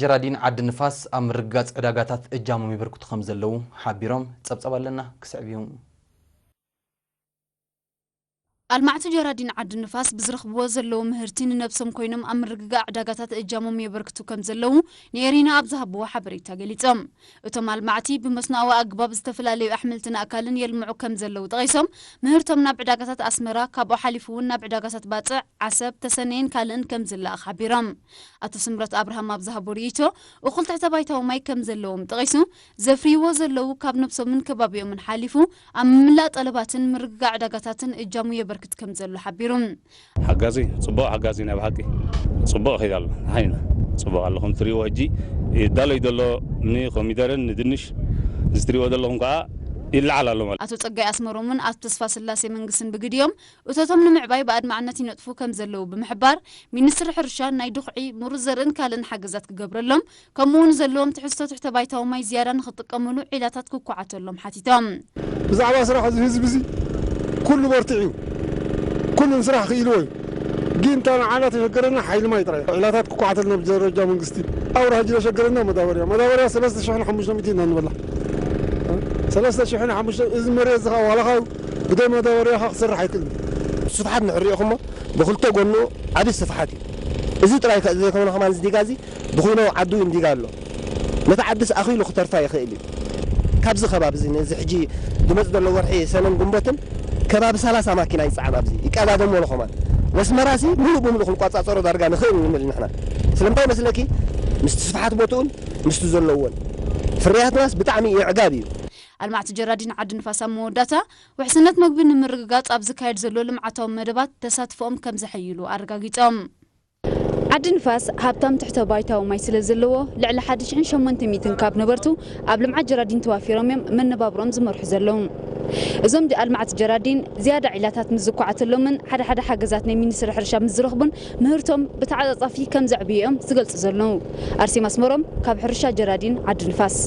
ጀራዲን ዓዲ ንፋስ ኣብ ምርግጋፅ ዕዳጋታት እጃሞም የበርክቱ ከም ዘለዉ ሓቢሮም። ፀብፀብ ኣለና፣ ክስዕብ እዩ። ኣልማዕቲ ጀራዲን ዓዲ ንፋስ ብዝረኽብዎ ዘለዉ ምህርቲ ንነብሶም ኮይኖም ኣብ ምርግጋእ ዕዳጋታት እጃሞም የበርክቱ ከም ዘለዉ ንኤሪና ኣብ ዝሃብዎ ሓበሬታ ገሊጾም። እቶም ኣልማዕቲ ብመስኖኣዊ ኣግባብ ዝተፈላለዩ ኣሕምልትን ኣእካልን የልምዑ ከም ዘለዉ ጠቒሶም፣ ምህርቶም ናብ ዕዳጋታት ኣስመራ፣ ካብኡ ሓሊፉ እውን ናብ ዕዳጋታት ባጽዕ፣ ዓሰብ፣ ተሰነይን ካልእን ከም ዝለኣኽ ሓቢሮም። ኣቶ ስምረት ኣብርሃም ኣብ ዝሃቦ ርእይቶ፣ እኹል ትሕተ ባይታዊ ማይ ከም ዘለዎም ጠቒሱ፣ ዘፍርይዎ ዘለዉ ካብ ነብሶምን ከባቢኦምን ሓሊፉ ኣብ ምምላእ ጠለባትን ምርግጋዕ ዕዳጋታትን እጃሙ የበርክት ከም ዘሎ ሓቢሩ። ሓጋዚ፣ ጽቡቕ ሓጋዚ፣ ናይ ብሓቂ ጽቡቕ ይኸይድ ኣሎ። ሓይና ጽቡቕ ኣሎ። ከም ትሪእዎ ሕጂ ይዳለይ ዘሎ ንኮሚደረን ንድንሽ፣ እዚ ትሪእዎ ዘለኹም ከኣ ይለዓል ኣሎ ማለት። ኣቶ ጸጋይ ኣስመሮምን ኣቶ ተስፋ ስላሴ መንግስትን ብግዲኦም፣ እቶቶም ንምዕባይ ብኣድማዕነት ይነጥፉ ከም ዘለዉ ብምሕባር፣ ሚኒስትሪ ሕርሻ ናይ ድኹዒ፣ ምሩጽ ዘርእን ካልእን ሓገዛት ክገብረሎም፣ ከምኡ እውን ዘለዎም ትሕዝቶ ትሕተ ባይታዊ ማይ ዝያዳ ንኽጥቀምሉ ዒላታት ክኳዓተሎም ሓቲቶም። ብዛዕባ ስራሕ እዚ ህዝቢ እዚ ኩሉ በርቲዕ እዩ። ኩሉ ንስራሕ ክኢልዎ እዩ። ግን እታ ንዓና ተሸገረና ሓይሊ ማይ ጥራይ። ዒላታት ክኳዓተልና ብደረጃ መንግስቲ። ኣብርሃ ጅለ ሸገረና መዳበርያ። መዳበርያ ሰለስተ ሽሕን ሓሙሽተ ሚእትን ኢና ንበላ። ሰለስተ ሽሕን ሓሙሽተ፣ እዚ መሬት እዚ ኸዓ ዋላ ኻብ ብደይ መዳበርያ ኸዓ ክሰርሕ ኣይክእልን። ስፍሓት ንሕሪኦ እሞ ብኽልተ ጎኑ ዓቢ ስፍሓት እዩ። እዚ ጥራይ ከ ዘይኮነ ኸማን እዚ ዲጋ እዚ ብኹኖ ዓዱ እንዲጋ ኣሎ። ነቲ ዓድስ ኣኺሉ ክተርፋ ይኽእል እዩ። ካብዚ ከባቢ እዚ ነዚ ሕጂ ዝመጽእ ዘሎ ወርሒ ሰነን ግንቦትን ከባቢ ሰላሳ ማኪና ይጸዓን ኣብዚ ይቀዳደሞ ኣሎ ኸማን። ወስመራሲ ሙሉእ ብሙሉእ ክንቋጻጸሮ ዳርጋ ንኽእል ንብል ንሕና። ስለምንታይ መስለኪ? ምስቲ ስፍሓት ቦትኡን ምስቲ ዘለዎን ፍርያትናስ ብጣዕሚ የዕጋብ እዩ። ኣልማዕቲ ጀራዲን ዓዲ ንፋስ ኣብ መወዳእታ፣ ውሕስነት መግቢ ንምርግጋጽ ኣብ ዝካየድ ዘሎ ልምዓታዊ መደባት ተሳትፎኦም ከም ዘሐይሉ ኣረጋጊጾም። ዓዲ ንፋስ ሃብታም ትሕተ ባይታዊ ማይ ስለ ዘለዎ፣ ልዕሊ ሓደ ሽሕን ሸሞንተ ሚእትን ካብ ነበርቱ ኣብ ልምዓት ጀራዲን ተዋፊሮም እዮም መነባብሮም ዝመርሑ ዘለዉ። እዞም ኣልማዕቲ ጀራዲን ዝያዳ ዒላታት ምስ ዝኳዓተሎምን ሓደ ሓደ ሓገዛት ናይ ሚኒስትሪ ሕርሻ ምስ ዝረኽቡን ምህርቶም ብተዓጻጻፊ ከም ዘዕብዩ እዮም ዝገልጹ ዘለዉ። ኣርሴማ ኣስመሮም ካብ ሕርሻ ጀራዲን ዓዲ ንፋስ።